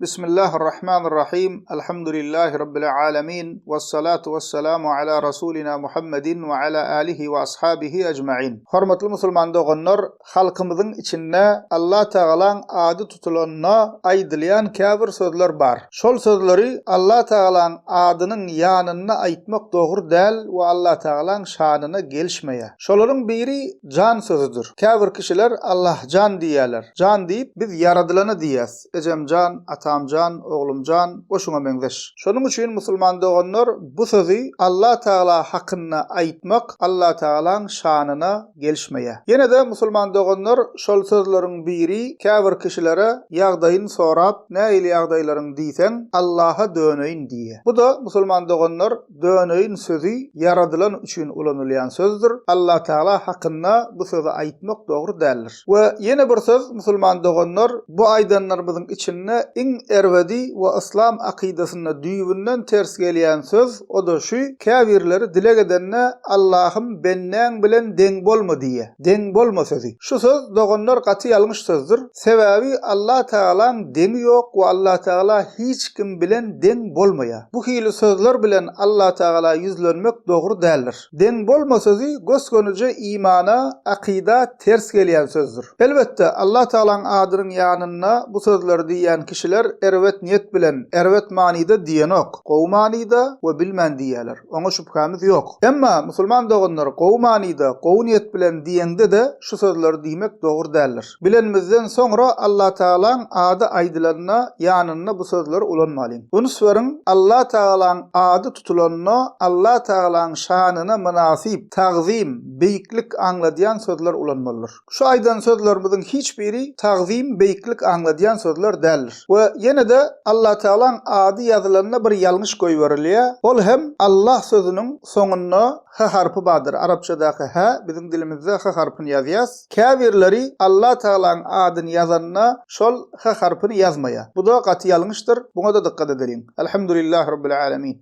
Bismillahirrahmanirrahim. Elhamdülillahi Rabbil alemin. Vessalatu vesselamu ala Rasulina Muhammedin ve ala alihi ve ashabihi ecmain. Hormatly musulman doganlar, halkymyzyň içinde Allah Tagalaň ady tutulanda aýdylýan käbir sözler bar. Şol sözleri Allah Tagalaň adynyň ýanynda aýtmak dogry däl we Allah Tagalaň şanyna gelişmeýär. Şolaryň biri jan sözüdir. Käbir kişiler Allah jan diýýärler. Jan diýip biz ýaradylana diýýäs. Ejemjan, atamjan, oglumjan we şuňa meňzeş. Şonuň üçin musulman doganlar bu sözi Allah Tagala hakynda aýtmak Allah Tagalaň şanyna gelişmeýär. Ýene-de musulman doganlar şol sözleriň biri käbir kişilere ýagdaýyny sorap nähili ýagdaýlaryň diýseň Allaha döneýin diýýär. Bu-da musulman doganlar Döneýin sözi ýaradylan üçin ulanylýan sözdür. Allatagala hakynda bu sözi aýtmak dogry däldir. We ýene bir söz, musulman doganlar, bu aýdanlarymyzyň içinde iň erbedi we yslam akydasynda düýbünden ters gelýän söz, o-da şu, käbirleri dileg edende Allahym bendäň bilen deň bolma diýýär. Deň bolma sözi. Şu söz doganlar gaty ýalňyş sözdür. Sebäbi Allah Tagalaň deňi ýok we Allah Tagala hiç kim bilen deň bolmaýar. Bu hili sözler bilen Allah Tagala ýüzlenmek dogry däldir. Deň bolma sözi gös-gönüje imana, akyda ters gelýän sözdür. Elbetde, Allah Tagalaň adynyň ýanynda bu sözleri diýýän kişiler erbet niýet bilen, erbet manyda diýenok. Gowy manyda we bilmän diýýärler. Oňa şübhämiz ýok. Emma, musulman doganlar, gowy manyda, gowy niýet bilen diýeňde-de şu sözleri diýmek dogry däldir. Bilenimizden soňra Allatagalaň ady aýdylanda ýanynda bu sözleri ulanmalyň. Üns beriň, Allatagalaň ady tutulanda Allatagalaň şanyna mynasyp, tagzym, beýiklik aňladýan sözler ulanmalydyr. Şu aýdan sözlerimiziň hiç biri tagzym, beýiklik aňladýan sözler däldir. We ýene-de Allatagalaň ady ýazylanda bir ýalňyş goýberilýär, ol hem Allah sözüniň soňunda h harpy bardyr, arapçadaky h, biziň dilimizde h harpyny ýazýas. Käbirleri Allatagalaň adyny ýazanda şol h harpyny ýazmaýar. Bu-da gaty ýalňyşdyr, buňa-da dykgat edeliň. Elhamdülillahi Rabbil Alemin.